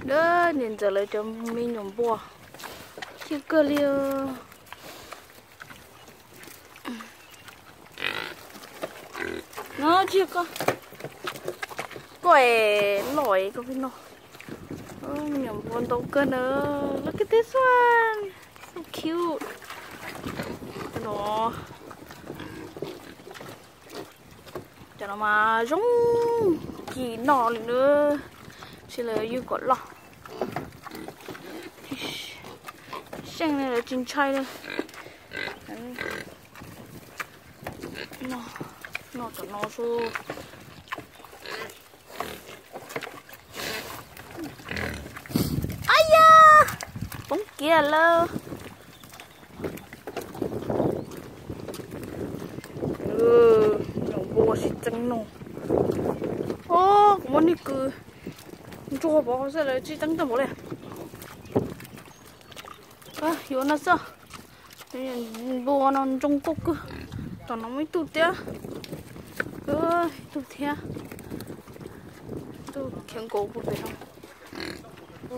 Niam ntxawm lawv cov me nyuam npua, cig kawg li. No tsis yog koj, koj es loj es koj pheej noj. Me nyuam npua ntau kawg na. Look at this one, so cute. Cov no, cov no mas zoo kis noj li na, sis lawv yug kom loj. Seej li lawv tsis ntshai li. Noj cov no xwb. Ab ya, poob kiag lawm. Nyuam npua sib txeeb noj. Os, kuv muab nej kws ntsuag pov xwb lawv sib txeeb tag npaum li. Yuav no xwb. Npua no ntsoog koj kawg. Tom no muaj ib tug thiab. Ib tug thiab. Ib tug khiav nkaus puag pem no.